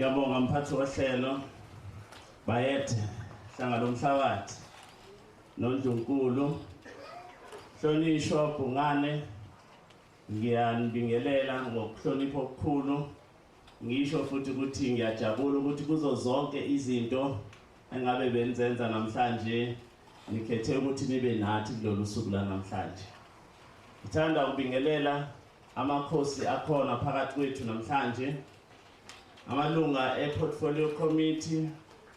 Ngiyabonga mphathi wohlelo, Bayethe, Hlanga lomhlabathi noNdlunkulu, hlonishwa Bhungane, ngiyanibingelela ngokuhlonipha okukhulu. Ngisho futhi ukuthi ngiyajabula ukuthi kuzo zonke izinto engabe benizenza namhlanje nikhethe ukuthi nibe nathi kulolu suku lanamhlanje. Ngithanda ukubingelela amakhosi akhona phakathi kwethu namhlanje, amalunga e-portfolio committee,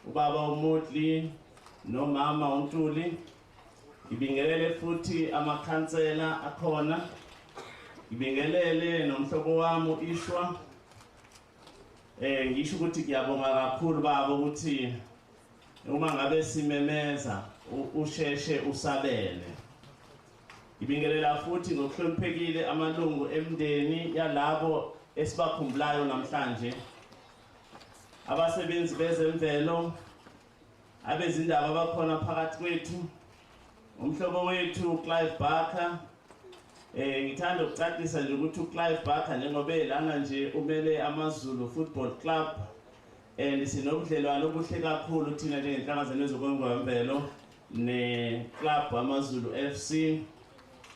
ubaba uMutli nomama uNtuli. Ngibingelele futhi amakhansela akhona, ngibingelele nomhlobo wami uIshwa. Ngisho ukuthi ngiyabonga kakhulu baba ukuthi uma ngabe simemeza usheshe usabele. Ngibingelela futhi ngokuhloniphekile amalungu emndeni yalabo esibakhumbulayo namhlanje, abasebenzi bezemvelo, abezindaba abakhona phakathi kwethu, umhlobo wethu uClive Barker. Ngithanda ukucacisa nje ukuthi uClive Barker njengoba elana nje umele AmaZulu Football Club, and sinobudlelwano obuhle kakhulu thina njengenhlangano ezokongamvelo ne-club AmaZulu FC.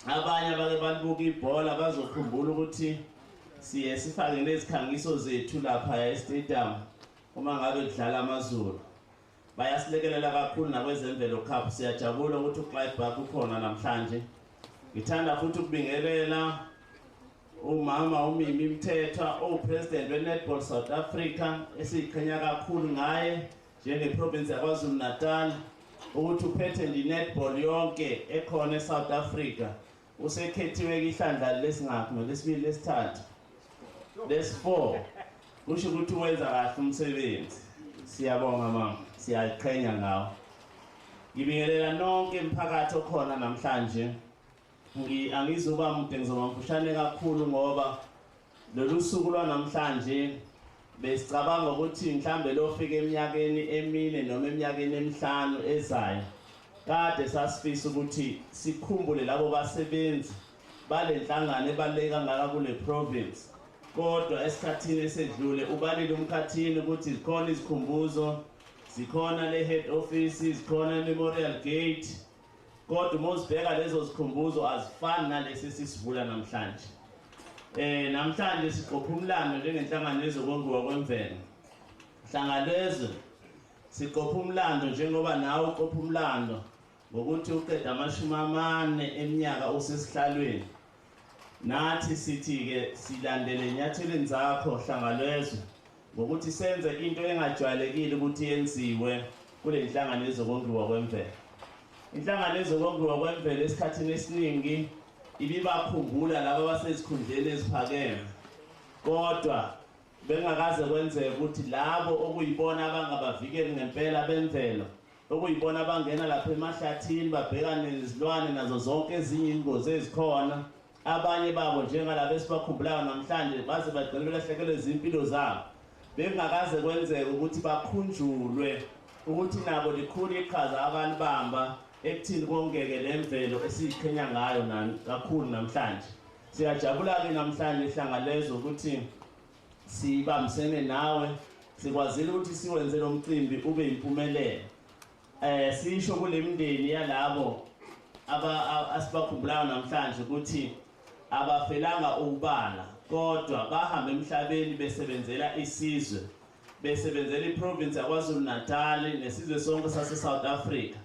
Abanye abake balibuka ibhola bazokhumbula ukuthi siye sifake nezikhangiso zethu lapha e-stadium uma ngabe kudlala AmaZulu. Bayasilekelela kakhulu nakwezemvelo cup. Siyajabula ukuthi uClive Barker ukhona namhlanje. Ngithanda futhi ukubingelela umama uMimi Mthethwa, owu-president we-Netball South Africa, esiyiqhenya kakhulu ngaye njenge-province yaKwaZulu Natal ukuthi uphethe nje i-netball yonke ekhona e-South Africa. Usekhethiwe ihlandla lesingakhi, nolesibili, lesithathu, lesi-4, kusho ukuthi wenza kahle umsebenzi. Siyabonga mama, siyayiqhenya ngawo. Ngibingelela nonke emphakathi okhona namhlanje. Angizuba mude, ngizoba mfushane kakhulu ngoba lolu suku lwanamhlanje besicabanga ukuthi mhlambe lofika eminyakeni 4 noma eminyakeni 5 ezayo. Kade sasifisa ukuthi sikhumbule labo basebenzi bale nhlangano ebaluleke kangaka kule province, kodwa esikhathini esedlule ubalile umkhathini ukuthi zikhona izikhumbuzo, zikhona le head office, zikhona memorial gate, kodwa uma uzibheka lezo zikhumbuzo azifani nalesi esisivula namhlanje. Namhlanje siqopha umlando njengenhlangano yezokongiwa kwemvelo. Hlangalezwe, siqopha umlando njengoba nawe uqopha umlando ngokuthi uqeda 40 eminyaka usesihlalweni. Nathi sithi-ke silandele enyathelweni zakho Hlangalezwe ngokuthi senze into engajwayelekile ukuthi yenziwe kule nhlangano yezokongiwa kwemvelo. Inhlangano yezokongiwa kwemvelo esikhathini esiningi ibibakhumbula laba abasezikhundleni eziphakeme, kodwa bengakaze kwenzeke ukuthi labo okuyibona abangabavikeli ngempela bemvelo, okuyibona abangena lapha emahlathini babhekane nezilwane nazo zonke ezinye ingozi ezikhona, abanye babo njengalabo esibakhumbulayo namhlanje baze bagcine belahlekelwe izimpilo zabo, bekungakaze kwenzeke ukuthi bakhunjulwe ukuthi nabo likhulu iqhaza abalibamba ekuthini kongeke lemvelo esiyiqhenya ngayo kakhulu namhlanje. Siyajabula-ke namhlanje Hlangalezwe ukuthi sibambisene nawe, sikwazile ukuthi siwenze lo mcimbi ube impumelelo. Sisho kule mndeni yalabo asibakhumbulayo namhlanje ukuthi abafelanga ukubala, kodwa bahamba emhlabeni besebenzela isizwe, besebenzela iprovince yaKwaZulu Natal nesizwe sonke sase South Africa.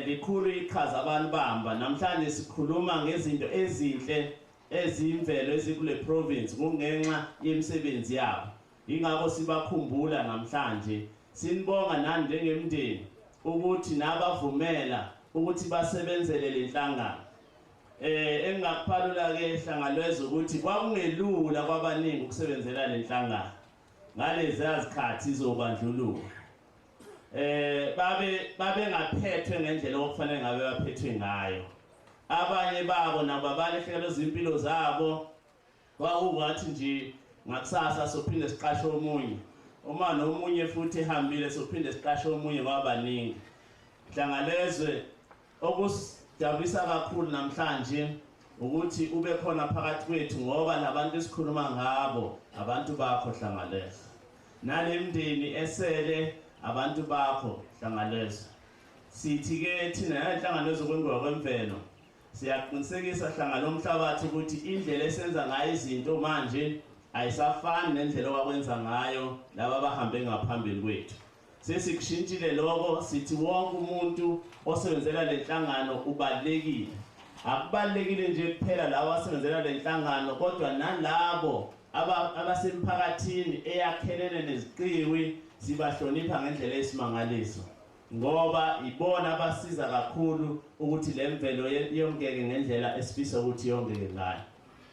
Likhulu iqhaza abalibamba. Namhlanje sikhuluma ngezinto ezinhle ezimvelo ezikule province kungenxa yemisebenzi yabo. Ingakho sibakhumbula namhlanje. Sinibonga nani njengemndeni ukuthi nabavumela ukuthi basebenzele lenhlangano. Engingakuphalula ke Hlangalezwe ukuthi kwakungelula kwabaningi ukusebenzela lenhlangano ngalezi zikhathi zobandlululo. Babengaphethwe ngendlela okufanele ngabe baphethwe ngayo. Abanye babo nabo balahlekelwe izimpilo zabo, kwakungathi nje ngakusasa sophinde siqashe omunye, uma nomunye futhi ehambile sophinde siqashe omunye ngoba baningi. Hlangalezwe, okusijabulisa kakhulu namhlanje ukuthi ube khona phakathi kwethu ngoba labantu esikhuluma ngabo abantu bakho Hlangalezwe. Nalemndeni esele abantu bakho Hlangalezwe. Sithi ke thina inhlangano yezokwenziwa kwemvelo siyaqinisekisa hlanga lomhlabathi ukuthi indlela esenza ngayo izinto manje ayisafani nendlela owakwenza ngayo laba abahambe ngaphambili kwethu. Sesikushintshile lokho, sithi wonke umuntu osebenzela le nhlangano ubalulekile. Akubalulekile nje kuphela labo asebenzela le nhlangano kodwa nalabo abasemphakathini eyakhelene neziqiwi sibahlonipha ngendlela eyisimangaliso ngoba ibona abasiza kakhulu ukuthi le mvelo yongeke ngendlela esifisa ukuthi yongeke ngayo.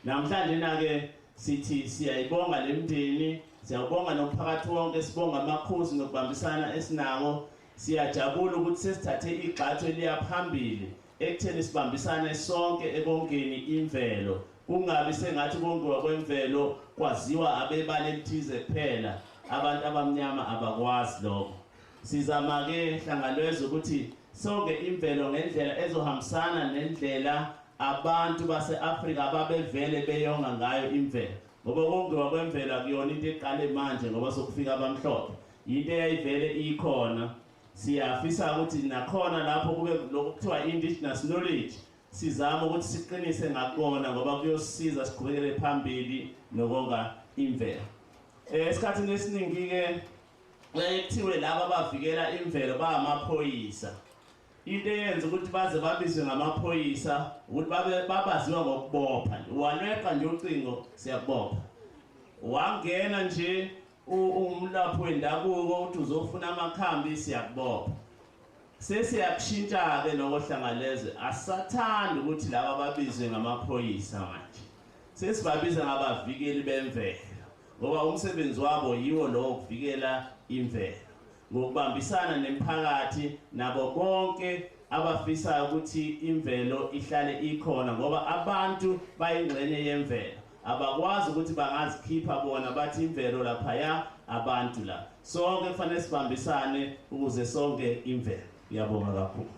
Namhlanje na-ke sithi siyayibonga le mndeni, siyawubonga nomphakathi wonke, sibonga amakhosi nokubambisana esinako. Siyajabula ukuthi sesithathe igxathu eliya phambili ekutheni sibambisane sonke ekongeni imvelo, kungabi sengathi kongiwa kwemvelo kwaziwa abebala elithize kuphela, abantu abamnyama abakwazi lokho. Sizama-ke Hlangalwezwe ukuthi sonke imvelo ngendlela ezohambisana nendlela abantu base-Afrika ababevele beyonga ngayo imvelo, ngoba kongiwa kwemvelo akuyona into eqale manje ngoba sokufika abamhlophe, yinto eyayivele ikhona. Siyafisa ukuthi nakhona lapho kube lokhu kuthiwa indigenous knowledge, sizama ukuthi siqinise ngakubona ngoba kuyosisiza siqhubekele phambili nokonga imvelo. Esikhathini esiningi-ke kuyaye kuthiwe laba abavikela imvelo bangamaphoyisa. Into eyenza ukuthi baze babizwe ngamaphoyisa ukuthi babe babaziwa ngokubopha nje. Walweqa nje ucingo siyakubopha. Wangena nje umlaphi wendabuko uthi uzofuna amakhambi siyakubopha. Sesiyakushintsha-ke lokho Hlangalezwe, asathandi ukuthi laba babizwe ngamaphoyisa manje. Sesibabiza ngabavikeli bemvelo ngoba umsebenzi wabo yiwo lowo kuvikela imvelo. Ngokubambisana nemphakathi nabo bonke abafisayo ukuthi imvelo ihlale ikhona ngoba abantu bayingxenye yemvelo. Abakwazi ukuthi bangazikhipha bona bathi imvelo laphaya abantu la. Sonke kufanele sibambisane ukuze sonke imvelo. Ngiyabonga kakhulu.